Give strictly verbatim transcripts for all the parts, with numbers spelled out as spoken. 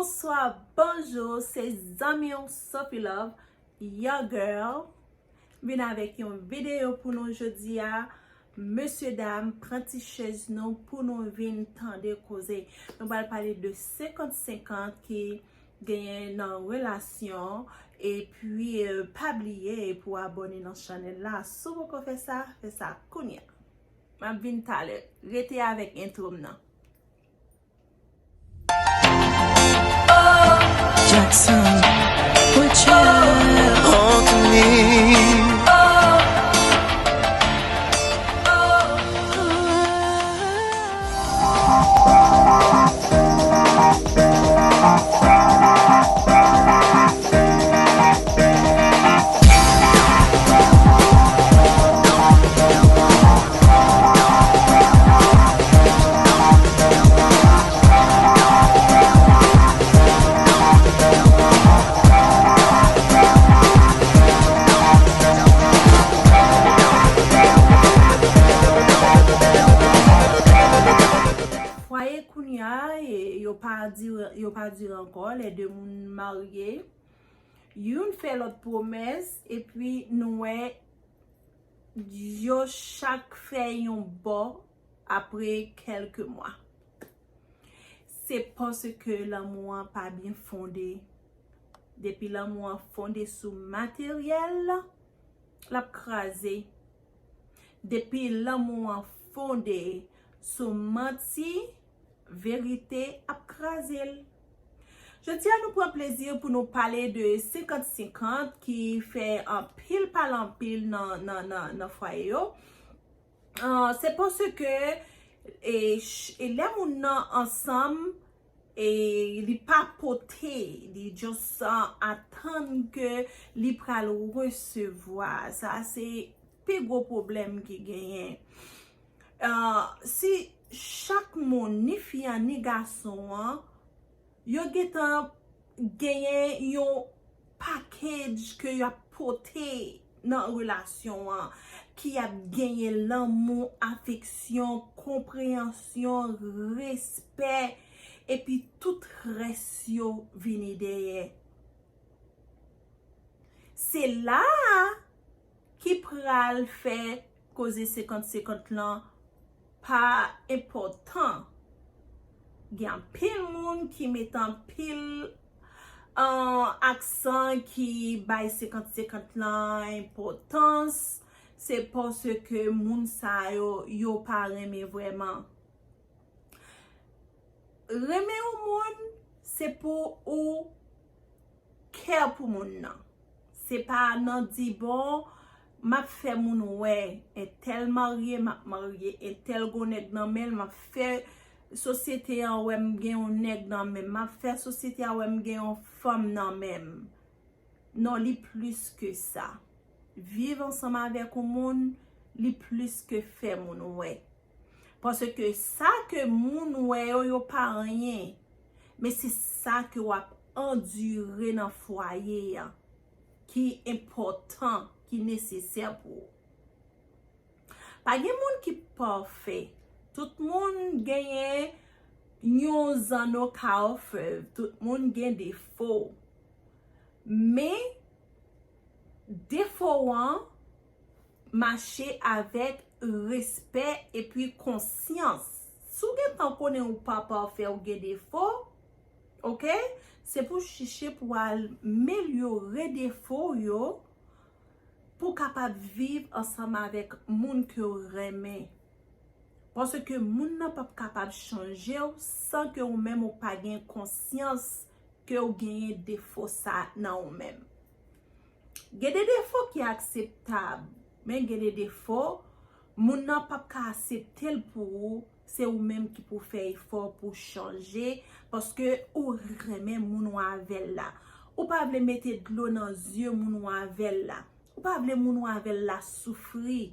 Bonswa, bonjou, se zanmi w Sophie Love, your girl. Vin avèk yon videyo pou nou jodi a. Mesye dam, pran ti chèz nou pou nou vin tande koze. Nou pral pale de senkant senkant ki genyen nan relasyon. Epi, eh, pa bliye pou abòne nan chanèl la. Si w poko fè sa, fè sa kounye a. M ap vin talè. Rete avèk entwo m nan. Jackson, put your hand on me. Fwaye kounye a, e, yo pa dire, yo pa dire ankò, lè de moun marye. Youn fè lòt pwomès, epi nou wè yo chak fè yon bò apre kèlke mwa. Se paske lanmou an pa byen fonde. Depi lanmou an fonde sou materyèl, l ap kraze. Depi lanmou an fonde sou manti, verite ap kraze l. Jodi a, nou pran plezi pou nou pale de senkant senkant ki fè anpil pale anpil nan, nan, nan, nan fwaye yo. Ah, se paske, e, ch-, e lè moun nan ansanm, e li pa pote, li just, ah, atann ke li pral resevwa. Sa se pi gwo pwoblèm ki genyen. Ah, si chak moun, ni fi an, ni gason an, yo gentan genyen yon package ke y ap pote nan relasyon an, ki ap genyen lanmou, afeksyon, konpreyansyon, respè, epi tout rès yo vini dèyè. Se la a ki pral fè koze senkant senkant lan pa enpòtan. Gen anpil moun ki met anpil, an, aksan ki bay senkant senkant lan enpòtans. Se paske moun sa yo, yo pa renmen vrèman. Renmen yon moun, se pou ou care pou moun nan. Se pa nan di, bon, m ap fè moun wè, entèl marye, m ap marye, entèl gon nèg nan men l, m ap fè sosyete an wè m gen yon nèg nan men m, m ap fè sosyete an wè m gen yon fanm nan men m. Non, li plis ke sa. Viv ansanm avèk yon moun, li plis ke fè moun wè. Paske sa ke moun wè yo, yo pa anyen. Men se sa ke w ap andire nan fwaye a ki enpòtan, ki nesesè pou ou. Pa gen moun ki pafè. Tout moun genyen yon zanno ka ofè. Tout moun gen defo. Men, defo w an mache avèk respè epi konsyans. Si w gentan konnen ou pa pafè, ou gen defo, oke? Se pou w chèche pou w amelyore defo w yo, pou w kapab viv ansanm avèk moun ke w renmen. Paske moun nan p ap kapab chanje w san ke ou menm ou pa gen konsyans ke w genyen defo sa nan ou menm. Gen de defo ki akseptab, men gen de defo, moun nan p ap ka aksepte l pou ou, se ou menm ki pou fè efò pou chanje, paske ou renmen moun ou avè l la. Ou pa vle mete dlo nan zye moun ou avè l la. Ou pa vle moun ou avè l la soufri.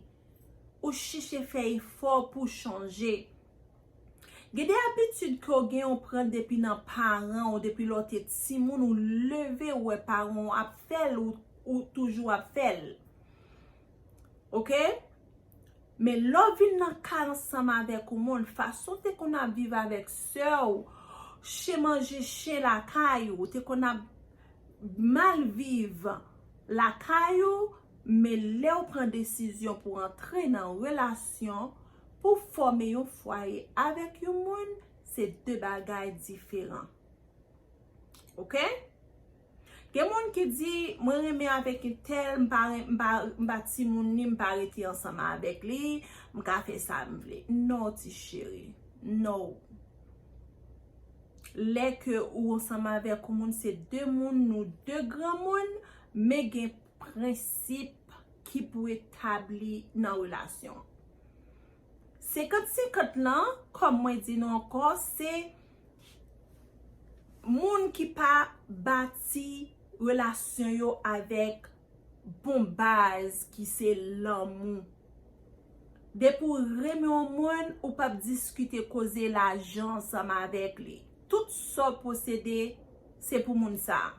Ou chèche fè efò pou chanje. Gen de abitid ke w gen, w pran depi nan paran w, depi lè w te timoun, ou leve, ou wè paran w ap fè l, ou, ou toujou ap fè l. Oke? Men lè w vin nan kay ansanm avèk yon moun, fason w te konn ap viv avèk sè w, chen manje chen lakay ou, ou te konn ap mal viv lakay ou, men lè w pran desizyon pou antre nan relasyon, pou fòme yon fwaye avèk yon moun, se de bagay diferan. Oke? Gen moun ki di, "Mwen renmen avèk entèl, m pa ren-, m pa, m pa timoun li, m pa rete ansanm avèk li, m ka fè sa m vle." No, ti cheri. No. Lè ke ou ansanm avèk yon moun, se de moun, nou de granmoun, men gen prensip ki pou etabli nan relasyon. Senkant senkant lan, kòm mwen di nou ankò, se moun ki pa bati relasyon yo avèk bon baz ki se lanmou. Depi w renmen yon moun, ou p ap diskite koze lajan ansanm avèk li. Tout sa w posede, se pou moun sa a.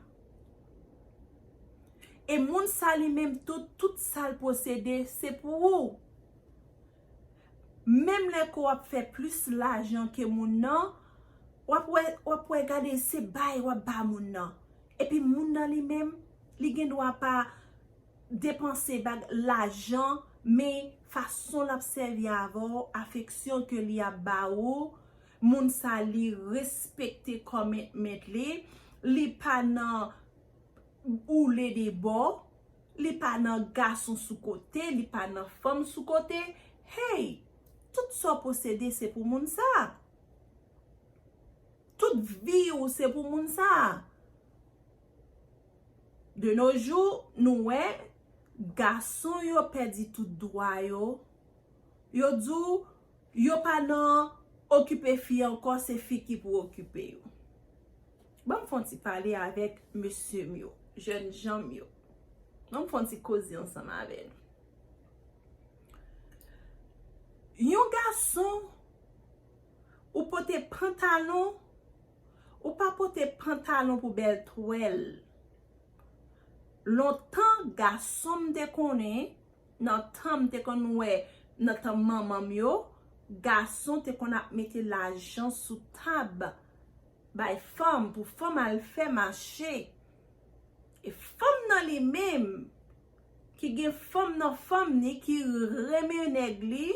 E moun sa li menm tou, tout sa l posede, se pou ou. Menm lè ke w ap fè plis lajan ke moun nan, w ap wè, w ap wè gade se bay w ap ba moun nan. Epi moun nan li menm, li gen dwa pa depanse bag lajan, men fason l ap sèvi avè w, afeksyon ke li ap ba ou, moun sa li respekte commitment li, li pa nan woule de bò, li pa nan gason sou kote, li pa nan fanm sou kote. Hey, tout sa w posede se pou moun sa. Tout vi ou se pou moun sa. De nos jours, nou wè gason yo pèdi tout dwa yo. Yo di w yo pa nan okipe fi ankò, se fi ki pou okipe yo. Ban m fè yon ti pale avèk mesye m yo, jèn jan m yo. Ban m fè yon ti koze ansanm avè nou. Yon gason, ou pote pantalon, ou pa pote pantalon pou bèl twèl. Lontan, gason m te konnen, nan tan m te konn wè, nan tan manman m yo, gason te konn ap mete lajan sou tab bay fanm, pou fanm al fè mache. E fanm nan li menm, ki gen fanm nan fanm ni, ki renmen nèg li,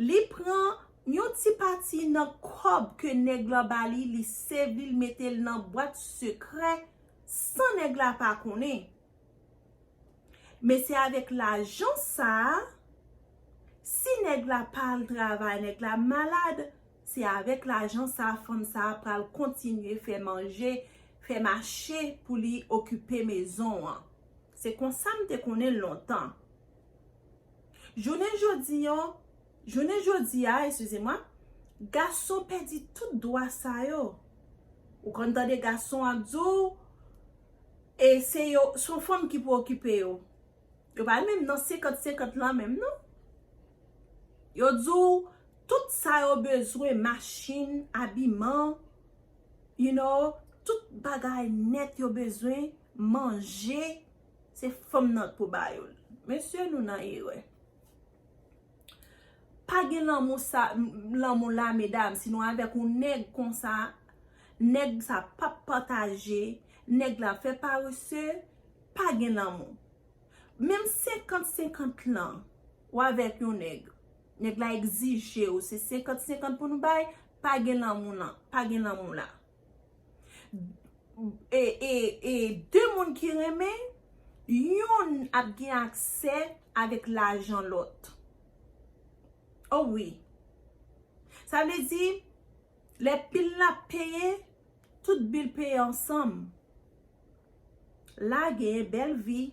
li pran yon ti pati nan kòb ke nèg la ba li, li sèvi l, mete l nan bwat sekrè, san nèg la pa konnen. Men se avèk lajan sa a, si nèg la pa al travay, nèg la malad, se avèk lajan sa a, fanm sa a pral kontinye fè manje, fè mache pou li okipe mezon an. Se konsa m te konnen l lontan. Jounen jodi yo, jounen jodi a, eskize mwa, gason pèdi tout dwa sa yo. Ou konn tande gason ap di w, e se yo, se yon fanm ki pou okipe yo. Yo pa menm nan senkant senkant lan menm, non. Yo di w tout sa yo bezwen, machin, abiman, you know, tout bagay nèt yo bezwen, manje, se fanm nan k pou ba yo l. Mesye, nou nan erè. Pa gen lanmou sa, lanmou la, medam, si nou avèk yon nèg konsa, nèg sa p ap pataje, nèg la fè parese, pa gen lanmou. Menm senkant senkant lan, ou avèk yon nèg, nèg la egzije w, se senkant senkant pou nou bay, pa gen lanmou nan, pa gen lanmou la. E, e, e de moun ki renmen, youn ap gen aksè avèk lajan lòt. O wi. Sa vle di, lè bil la peye, tout bil peye ansanm. La gen bèl vi.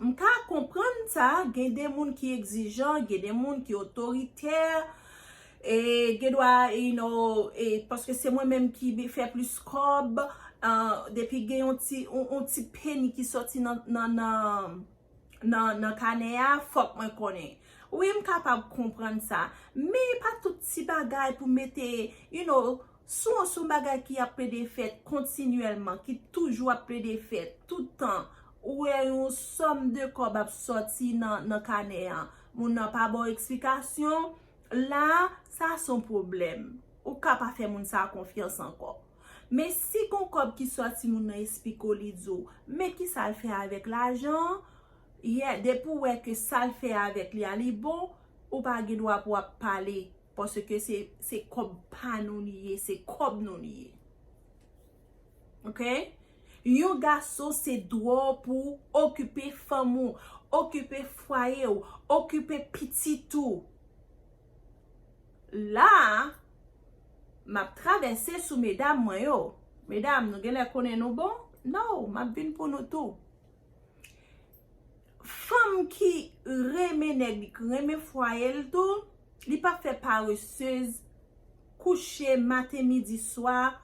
M ka konprann sa, gen de moun ki egzijan, gen de moun ki otoritè, e gen dwa, you know, e paske se mwen menm ki bi-, fè plis kòb, ah, depi gen yon ti, yon, yon ti peni ki soti nan, nan, nan, nan, nan kanè a, fòk mwen konnen. Wi, m kapab konprann sa. Men pa tout ti bagay pou mete, you know, sou, sou bagay ki ap plede fèt kontinyèlman, ki toujou ap plede fèt, tout tan, ou wè yon sòm de kòb ap sòti nan, nan kanè an. Moun nan pa ba w eksplikasyon, la, sa se yon pwoblèm. ou ka pa fè moun sa a konfyans ankò. Men si gon kòb ki sòti moun nan esplike w, li di w, men ki sa l fè avèk lajan an, yè, depi w wè ke sa l fè avèk li a, li bon, ou pa gen dwa pou w ap pale, paske se, se kòb pa nou li ye, se kòb nou li ye. Oke? Yon gason se dwa w pou okipe fanm ou, okipe fwaye w, okipe pitit ou. La a, m ap travèse sou medam mwen yo. Medam, nou genlè konnen nou bon? No, m ap vin pou nou tou. Fanm ki renmen nèg li, ki renmen fwaye l tou, li p ap fè paresez, kouche maten, midi, swa,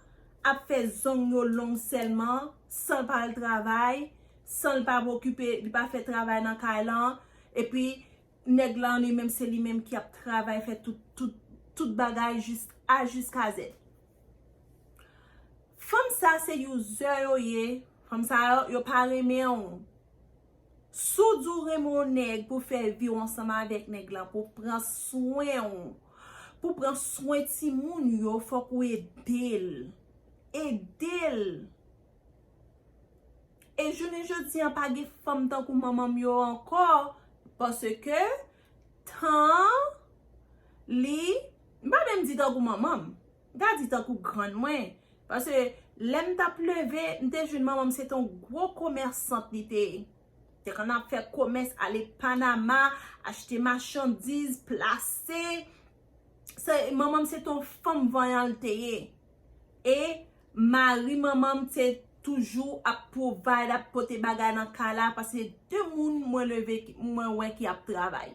ap fè zong yo long sèlman, san l pa al travay, san l pa okipe, li pa fè travay nan kay lan, epi nèg lan li menm se li menm ki ap travay, fè tout, tout, tout bagay jis A jiska Z. Fanm sa se user yo ye, fanm sa yo, yo pa renmen w. Si w di w renmen yon nèg pou fè vi w ansanm avèk nèg lan, pou pran swen w, pou pran swen timoun yo, fòk ou ede l. Ede l. E jounen jodi an, pa gen fanm tankou manman m yo ankò, paske tan li, m pa menm di tankou manman m, m ka di tankou grann mwen. Paske lè m t ap leve, m te jwenn manman m se te yon gwo komèsant li te ye. Te konn ap fè komès, ale Panama, achte machandiz, plase. Se, manman m se te yon fanm vanyan l te ye. E mari manman m te toujou ap provide, ap pote bagay nan kay la, paske de moun mwen leve, ki- mwen wè ki ap travay.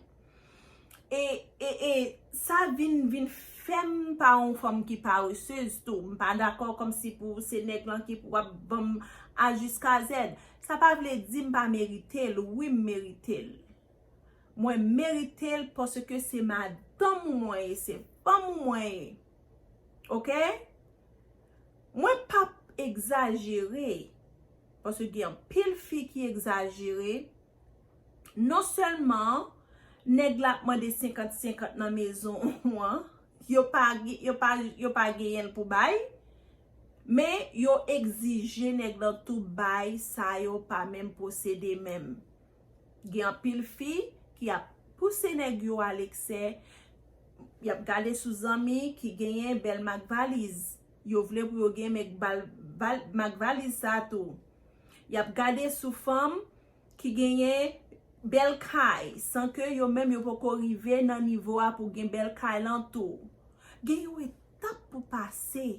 E, e, e sa vin, vin fè m pa yon fanm ki paresez tou. M pa dakò kòmsi pou se nèg lan ki pou ap ban m A jiska Z. Sa pa vle di m pa merite l. Wi, m merite l. Mwen merite l paske se madanm ou mwen ye, se fanm ou mwen ye. Oke? Mwen p ap egzajere. Paske gen anpil fi ki egzajere. Non sèlman nèg la ap mande senkant senkant nan mezon ou an, yo pa, yo pa, yo pa genyen l pou bay, men yo egzije nèg lan tou bay sa yo pa menm posede menm. Gen anpil fi ki ap pouse nèg yo aleksè, y ap gade sou zanmi ki genyen bèl mak valiz. Yo vle pou yo gen mek bal, val, mak valiz sa tou. Y ap gade sou fanm ki genyen bèl kay, san ke yo menm yo poko rive nan nivo a pou gen bèl kay lan tou. Gen yon etap pou pase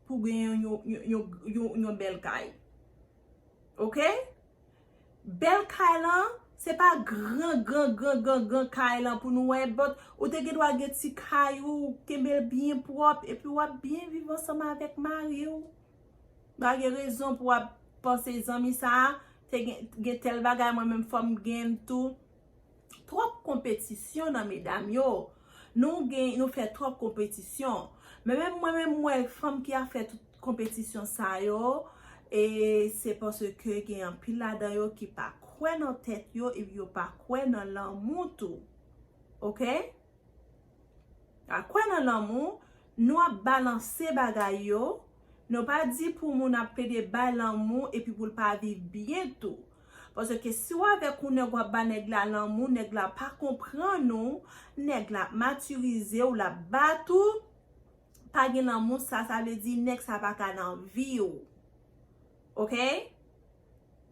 pou gen yon, yon, yon, yon, yon, yon bèl kay. Oke? Bèl kay lan, se pa gran, gran, gran, gran, gran kay lan pou nou wè, but ou te gen dwa gen ti kay ou, kenbe l byen pwòp, epi w ap byen viv ansanm avèk mari w. Pa gen rezon pou w ap panse zanmi sa a, te gen, gen tèl bagay, mwen menm fò m gen l tou. Twòp konpetisyon nan medam yo. Nou gen, nou fè twòp konpetisyon. Men menm mwen menm, mwen, fanm ki ap fè tout konpetisyon sa yo, e se paske gen anpil ladan yo ki pa kwè nan tèt yo, epi yo pa kwè nan lanmou tou. Oke? A kwè nan lanmou, nou ap balanse bagay yo. Nou pa di pou moun ap plede bay lanmou epi pou l pa viv byen tou. Paske si w avèk yon nèg, w ap ba nèg la lanmou, nèg la pa konprann ou, nèg la ap matirize w, l ap bat ou, pa gen lanmou, sa, sa vle di nèg sa pa ka nan vi w. Oke?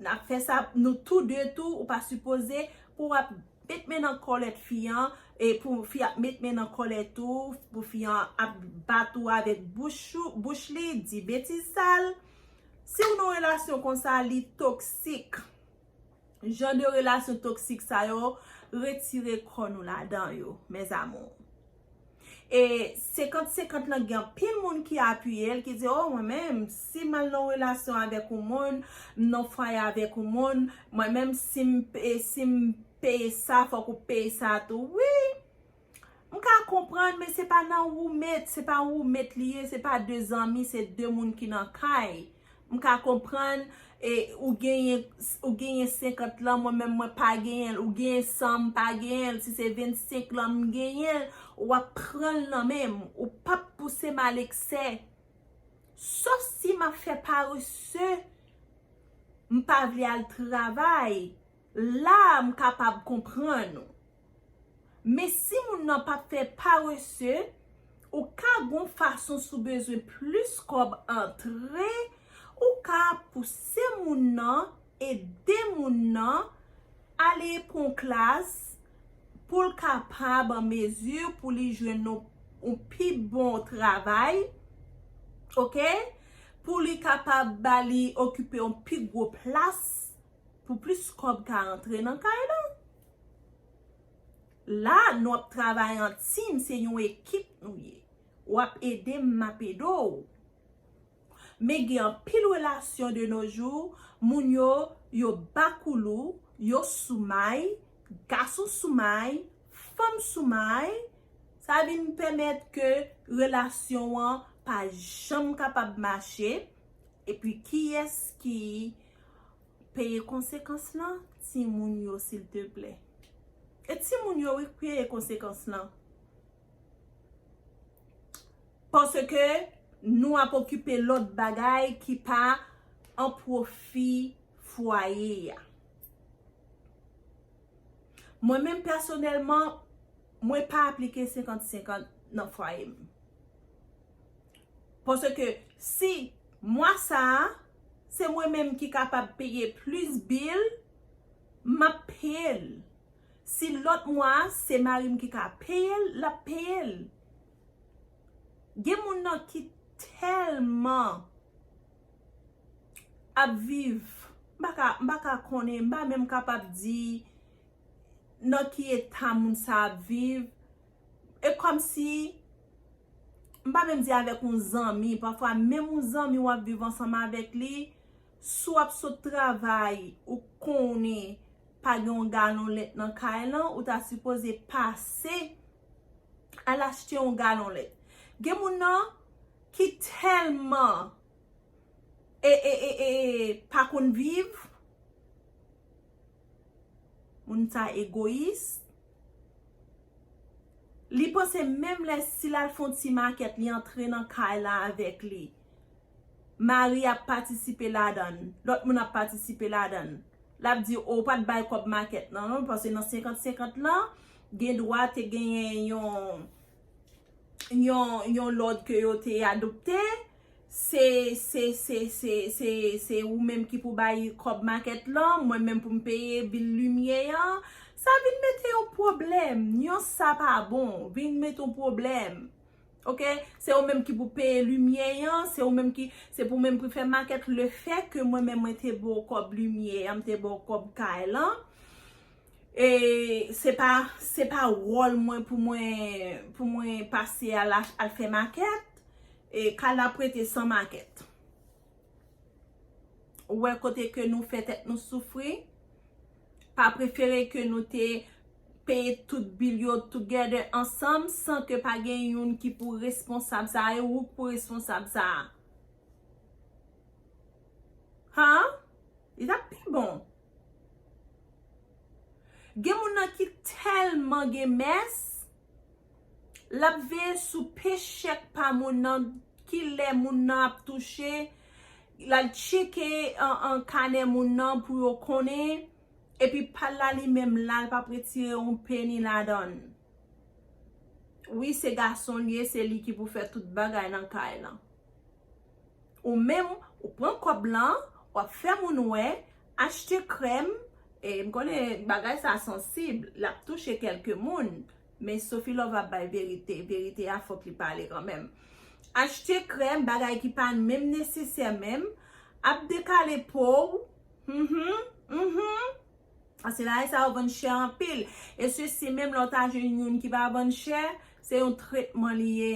N ap fè sa, nou tou de tou, ou pa sipoze pou w ap met men nan kòlèt fi an, e pou fi ap met men nan kòlèt ou, pou fi an ap bat ou avèk bouch ou, bouch li, di betiz sal. Si w nan relasyon konsa, li toksik. Jan de relasyon toksik sa yo, retire kò nou ladan yo, mes amours. E senkant senkant lan, gen anpil moun ki apiye l, ki di, "O, mwen menm, si m al nan relasyon avèk yon moun, m nan fwaye avèk yon moun, mwen menm, si m, e, si m peye sa, fòk ou peye sa tou." Wi, m ka konprann, men se pa nan roommate, se pa roommate li ye, se pa de zanmi, se de moun ki nan kay. M ka konprann, e, ou genyen, ou genyen senkant lan, mwen menm mwen pa genyen l, ou genyen san, m pa genyen l, si se vennsenk lan m genyen l, w ap pran l nan men m, ou p ap pouse m a leksè. Sof si m ap fè parese, m pa vle al travay, la m kapab konprann ou. Men si moun nan p ap fè parese, ou ka gon fason si w bezwen plis kòb antre, ou ka pouse moun nan, ede moun nan, ale pran klas pou l kapab an mezi pou li jwenn yon, yon pi bon travay, oke? Pou li kapab ba li okipe yon pi gwo plas, pou plis kòb ka antre nan kay lan. La, nou ap travay an tim, se yon ekip nou ye. W ap ede m, m ap ede w. Men gen anpil relasyon de nos jours, moun yo, yo bakoulou, yo sou may, gason sou may, fanm sou may. Sa vin pèmèt ke relasyon an pa janm kapab mache. Epi kiyès ki peye konsekans lan? Timoun yo, silteplè. E timoun yo, wi, k peye konsekans lan. Paske nou ap okipe lòt bagay ki pa an pwofi fwaye a. Mwen menm pèsonèlman, mwen pa aplike senkant senkant nan fwaye m. Paske si mwa sa a, se mwen menm ki kapab peye plis bil, m ap peye l. Si lòt mwa a, se mari m ki ka peye l, l ap peye l. Gen moun nan ki tèlman ap viv, m pa ka, m pa ka konnen, m pa menm kapab di nan ki eta moun sa ap viv. E kòmsi, m pa menm di avèk yon zanmi, pafwa menm yon zanmi w ap viv ansanm avèk li, si w ap sot travay, ou konnen pa gen yon galon lèt nan kay lan, ou ta sipoze pase al achte yon galon lèt. Gen moun nan ki tèlman e, e, e, e, pa konn viv, moun sa egoyis. Li panse menm lè si l al fè yon ti makèt, li antre nan kay la avèk li. Mari ap patisipe ladan l, lòt moun ap patisipe ladan l. L ap di, "O, w pa t bay kòb makèt lan, non, paske nan senkant senkant lan, gen dwa te genyen yon, yon, yon lòd ke yo te adopte, se, se, se, se, se, se ou menm ki pou bay kòb makèt lan, mwen menm pou m peye bil limyè an." Sa vin mete yon pwoblèm. Nyans sa pa bon. Vin mete yon pwoblèm. Oke? Se ou menm ki pou peye limyè an, se ou menm ki, se pou menm pou fè makèt. Lefètke mwen menm mwen te ba w kòb limyè an, m te ba w kòb kay lan. E se pa, se pa wòl mwen pou mwen, pou mwen pase al, al fè makèt. E kay la prete san makèt. Ou wè kote ke nou fè tèt nou soufri? Pa prefere ke nou te peye tout bil yo together ansanm san ke pa gen youn ki pou responsab sa a, e ou k pou responsab sa a? Han? Li t ap pi bon. Gen moun nan ki tèlman gen mès, l ap veye sou pechèk pa moun nan, kilè moun nan ap touche, l al tcheke an, an kanè moun nan pou yo konnen, epi pa l la li menm la, l p ap retire yon peni ladan l. Wi, se gason l ye, se li ki pou fè tout bagay nan kay lan. Ou menm, ou pran kòb lan, w ap fè moun wè, achte krèm, e m konnen bagay sa sansib, l ap touche kèlke moun, men Sophie Love ap bay verite, verite a fòk li pale kanmenm. Achte krèm, bagay ki pa menm nesesè menm, ap dekale po w, mhm, mhm. Paske bagay sa yo vann chè anpil. E sesi menm lè w ta jwenn youn ki pa vann chè, se yon tretman li ye.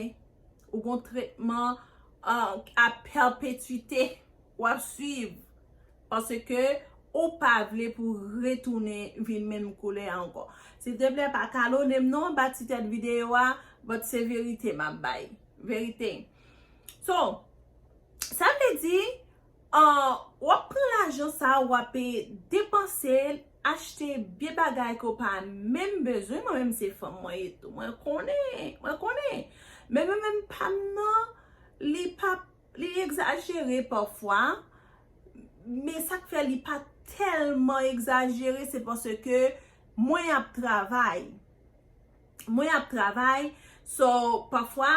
Ou gon tretman, euh, a pèpetite w ap swiv. Paske ou pa vle pou retounen vin menm koulè a ankò. Silteplè, pa kalonnen m non anba ti tèt videyo a, but se verite m ap bay. Verite. So, sa vle di, An, w ap pran lajan sa, w ap, e, depanse l, achte vye bagay ke w pa menm bezwen. Mwen menm se fanm mwen ye tou. Mwen konnen, mwen konnen. Men mwen menm pa m nan, li pa, li egzajere pafwa. Men sa k fè li pa tèlman egzajere, se paske mwen ap travay. Mwen ap travay. So, pafwa,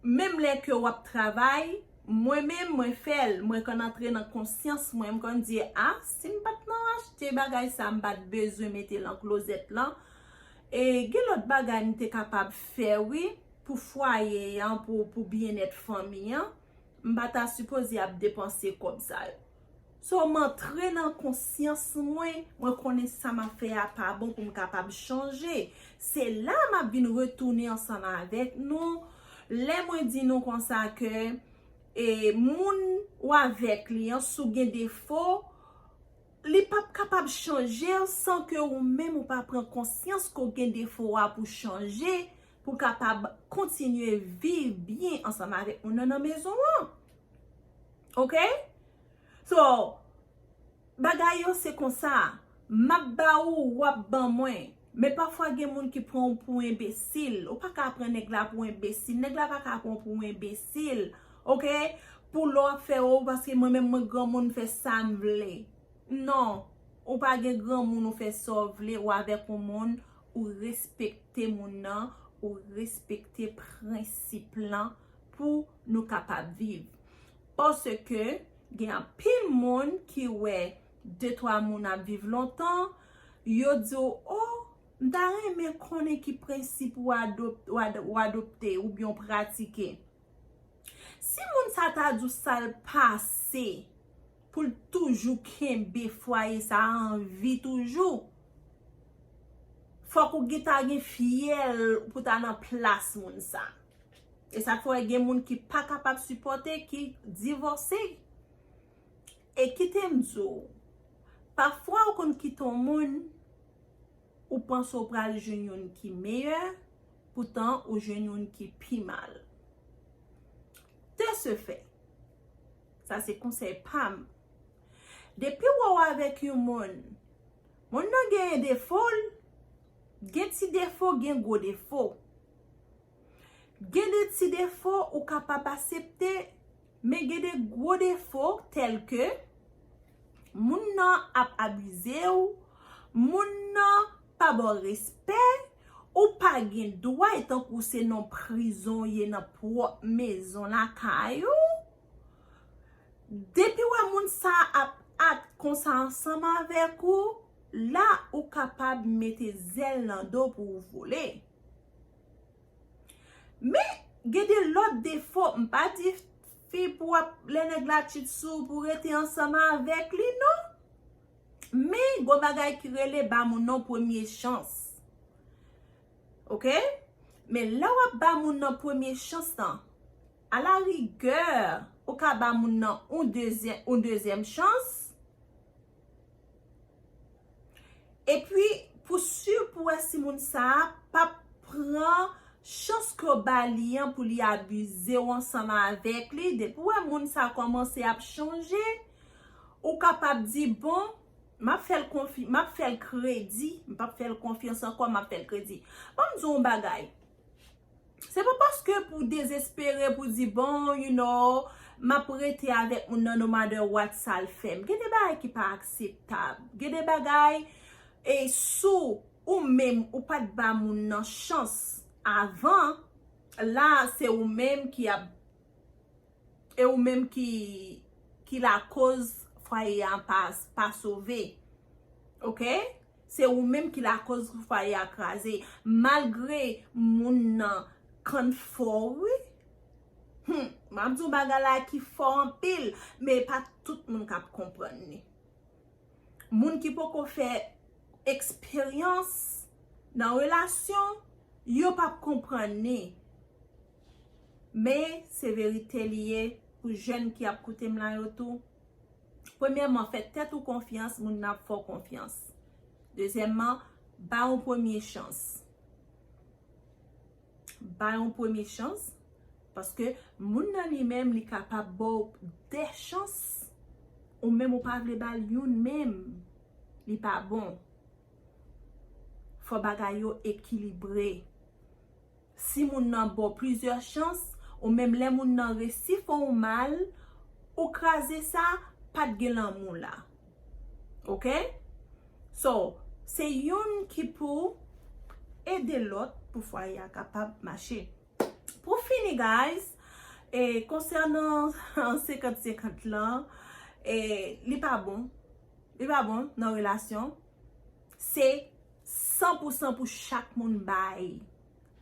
menm lè ke w ap travay, mwen menm, mwen fè l, mwen konn antre nan konsyans mwen, m konn di, a, si m pa t nan achte bagay sa, m pa t bezwen mete l nan klozèt lan. E gen lòt bagay m te kapab fè, wi, pou fwaye an, pou, pou byennèt fanmi an. M pa ta sipoze ap depanse kòb sa yo. So, m antre nan konsyans mwen, mwen konnen sa m ap fè a pa bon pou m kapab chanje. Se la m ap vin retounen ansanm avèk nou. Lè mwen di nou konsa ke, e, moun ou avèk li an, si w gen defo, li p ap kapab chanje w san ke ou menm ou pa pran konsyans ke w gen defo a pou chanje, pou w kapab kontinye viv byen ansanm avèk moun nan nan mezon an. Oke? So, bagay yo se konsa. M ap ba ou, w ap ban mwen. Men pafwa gen moun ki pran w pou enbesil. Ou pa ka pran nèg la pou enbesil. Nèg la pa ka pran w pou enbesil. Oke? Pou lè w ap fè, o, paske mwen menm mwen granmoun, m fè sa m vle. Non, ou pa gen granmoun, ou fè sa w vle, ou avèk yon moun, ou respekte moun nan, ou respekte prensip lan pou nou kapab viv. Paske gen anpil moun ki wè de twa moun ap viv lontan, yo di w, o, m ta renmen konnen ki prensip ou adop-, ou ad-, ou adopte oubyen w pratike. Si moun sa ta di w sa l pase, pou l toujou kenbe fwaye sa a an vi toujou, fòk ou gen, ta gen fyèl pou ta nan plas moun sa. E sa k fè w gen moun ki pa kapab sipòte, ki divòse. E kite m di w, pafwa ou konn kite yon moun, ou panse w pral jwenn youn ki meyè, poutan ou jwenn youn ki pi mal. De ce fait, sa se konsèy pa m. Depi w wè w avèk yon moun, moun nan genyen defo l, gen ti defo, gen gwo defo. Gen de ti defo ou kapab aksepte, men gen de gwo defo tèlke moun nan ap abize w, moun nan pa ba w respè, ou pa gen dwa, e tankou se nan prizon w ye nan pwòp mezon lakay ou. Depi w wè moun sa ap ak konsa ansanm avèk ou, la ou kapab mete zèl nan do pou w vole. Men, gen de lòt defo, m pa di fi pou w ap, lè nèg la cheat sou ou pou rete ansanm avèk li, non. Men, gon bagay ki rele ba moun nan premye chans. Oke? Men lè w ap ba moun nan premye chans lan, a la rigè, ou ka ba moun nan yon dezyè-, yon dezyèm chans. Epi, pou si, pou wè si moun sa a p ap pran chans ke w ba li an pou li abize w ansanm avèk li, depi w wè moun sa a kòmanse ap chanje, ou kapab di, bon, m ap fè l konfi-, m ap fè l kredi, m p ap fè l konfyans ankò, m ap fè l kredi. Ban m di w yon bagay. Se pa paske pou dezespere, pou di, bon, you know, m ap rete avèk moun nan no matter what sa l fè m. Gen de bagay ki pa akseptab. Gen de bagay, e sou ou menm, ou pa t ba moun nan chans avan, la, se ou menm ki ap e ou menm ki, ki lakoz fwaye a pa, pa sove. Oke? Se ou menm ki lakoz fwaye a kraze. Malgre moun nan konn fò w, wi. Hmm, m ap di w bagay la ki fò anpil, men e pa tout moun k ap konprann li. Moun ki poko fè eksperyans nan relasyon, yo p ap konprann li. Men se verite li ye pou jèn ki ap koute m la yo tou. Premyèman, fè tèt ou konfyans, moun nan ap fè w konfyans. Dezyèmman, ba yon premye chans. Ba yon premye chans, paske moun nan li menm, li kapab ba w de chans ou menm ou pa vle ba l youn menm, li pa bon. Fò bagay yo ekilibre. Si moun nan ba w plizyè chans, ou menm lè moun nan resi fè w mal, ou kraze sa, pa t gen lanmou la. Oke? So, se youn ki pou ede lòt pou fwaye a kapab mache. Pou fini, guys, e konsènan senkant senkant lan, e li pa bon. Li pa bon nan relasyon. Se san pou san pou chak moun bay.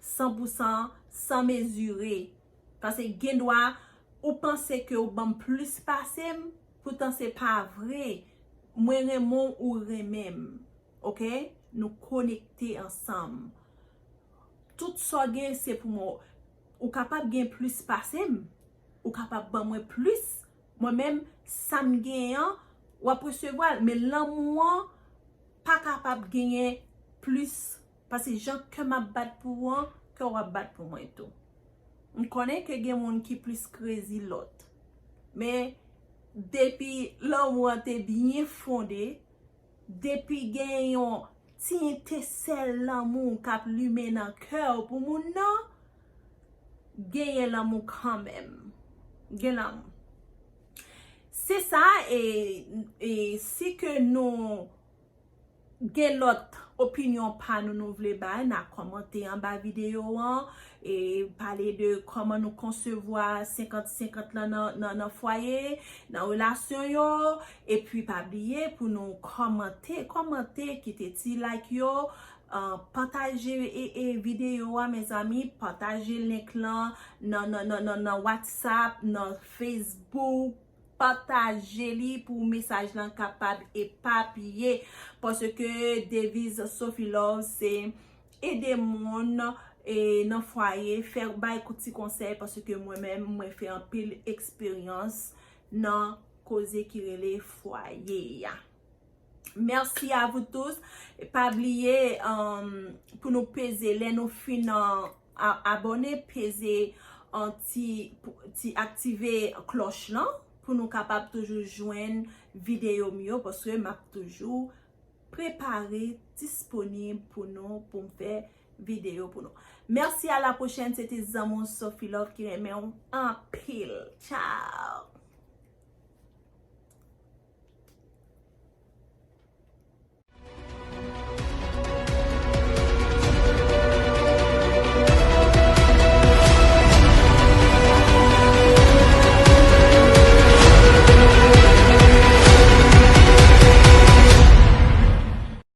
San pou san, san mezire. Paske gen dwa ou panse ke ou ban m plis pase m, poutan se pa vre. Mwen renmen w, ou renmen m. Oke? Nou konekte ansanm. Tout sa w gen, se pou mwen. Ou kapab gen plis pase m. Ou kapab ban mwen plis. Mwen menm, sa m genyen an, w ap resevwa l. Men lanmou an pa kapab genyen plis. Paske jan kè m ap bat pou ou an, kè w ap bat pou mwen tou. M konnen ke gen moun ki plis krezi lòt. Men depi lanmou an te byen fonde, depi gen yon ti etensèl lanmou k ap limen nan kè w pou moun nan, genyen lanmou kanmenm. Gen lanmou. Se sa, e, e si ke nou gen lòt opinyon pa nou nou vle bay, n a kòmante anba videyo an, e pale de kòman nou konsevwa senkant senkant lan nan, nan, nan fwaye, nan relasyon yo, epi pa bliye pou nou kòmante, kòmante, kite ti like yo, uh, pataje e, e videyo a, mezanmi, pataje link lan nan, nan, nan, nan, nan WhatsApp, nan Facebook, pataje li pou mesaj lan kapab epapiye. Paske deviz Sophie Love se ede moun e nan fwaye, fè bay kou ti konsèy, paske mwen menm, mwen fè anpil eksperyans nan koze ki rele fwaye a. Merci à vous tous. E pa bliye, um, pou nou peze, lè nou fin, uh, a-, abòne, peze an ti, ti aktive klòch lan pou nou kapab toujou jwenn videyo m yo, paske m ap toujou prepare, disponib pou nou, pou m fè videyo pou nou. Merci, à la prochaine. Se te zanmi w Sophie Love ki renmen w anpil. Ciao.